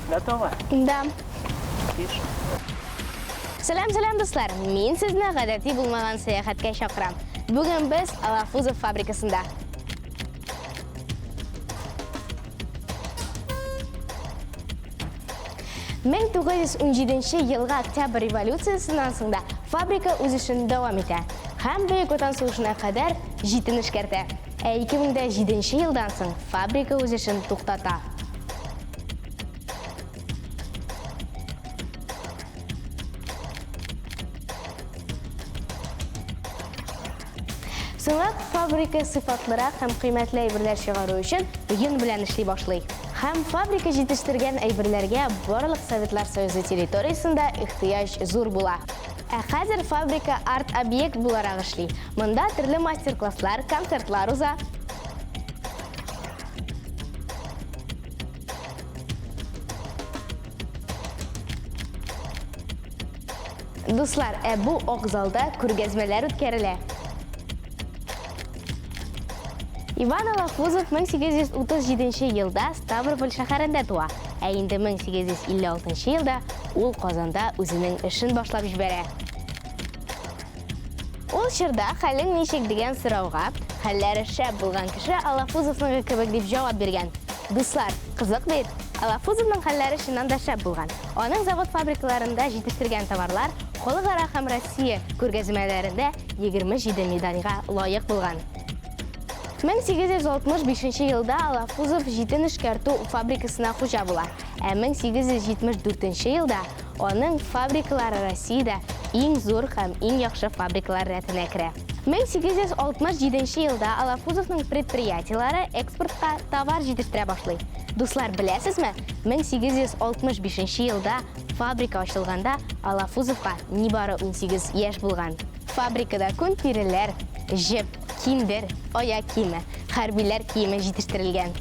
Готово? Да. Тише. Сәлам, сәлам, дуслар! Мин сезне гадәти булмаган сәяхәткә чакырам. Бүген без Алафузов фабрикасында. 1917 елгы Октябрь революциясеннән соң да фабрика үз эшен дәвам итә һәм Бөек Ватан сугышына кадәр җитен эшкәртә. Ә 2007 елдан соң фабрика үз эшен туктата. Соңрак фабрика сыйфатлырак һәм кыйммәтле әйберләр чыгару өчен йон белән эшли башлый. Һәм фабрика җитештергән әйберләргә барлык Советлар Союзы территориясендә ихтыяҗ зур була. Ә хәзер фабрика арт-объект буларак эшли. Монда төрле мастер-класслар, концертлар уза. Дуслар, ә бу ак залда күргәзмәләр үткәрелә. Иван Алафузов 1837 елда Ставрополь шәһәрендә туа, ә инде 1856 елда ул Казанда үзенең эшен башлап җибәрә. Ул чорда хәлең ничек дигән сорауга, хәлләре шәп булган кеше Алафузовныкы кебек дип җавап биргән. Дуслар, кызык бит? Алафузовның хәлләре чыннан да шәп булган. Аның завод-фабрикаларында җитештергән товарлар халыкара һәм Россия күргәзмәләрендә 27 медальгә лаек булган. 1865 елда Алафузов җитен эшкәртү фабрикасына хуҗа була, ә 1874 елда Аның фабрикалары Россиядә иң зур һәм иң яхшы фабрикалар рәтенә керә. 1867 елда Алафузовның предприятиеләре экспортка товар җитештерә башлый. Дуслар, беләсезме, 1865 елда фабрика ачылганда Алафузовка нибары 18 яшь булган. Фабрикада күн тиреләр, җеп, киндер, аяк киеме, хәрбиләр киеме җитештерелгән.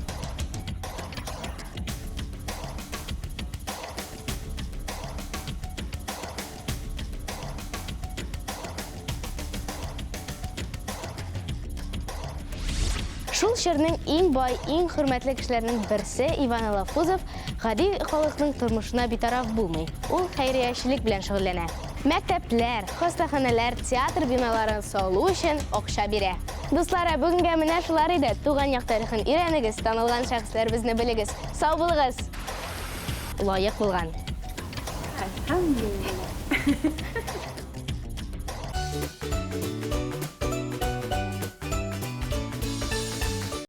Шул чорның иң бай, иң хөрмәтле кешеләренең берсе Иван Алафузов гади халыкның тормышына битараф булмый. Ул хәйриячелек белән шөгыльләнә. Мәктәпләр, хастаханәләр, театр биналарын салу өчен акча бирә. Дуслар, ә бүгенгә менә шулар иде. Туган як тарихын өйрәнегез, танылган шәхесләребезне белегез. Сау булыгыз! Лаек булган. Әлхәмдүлилләһ.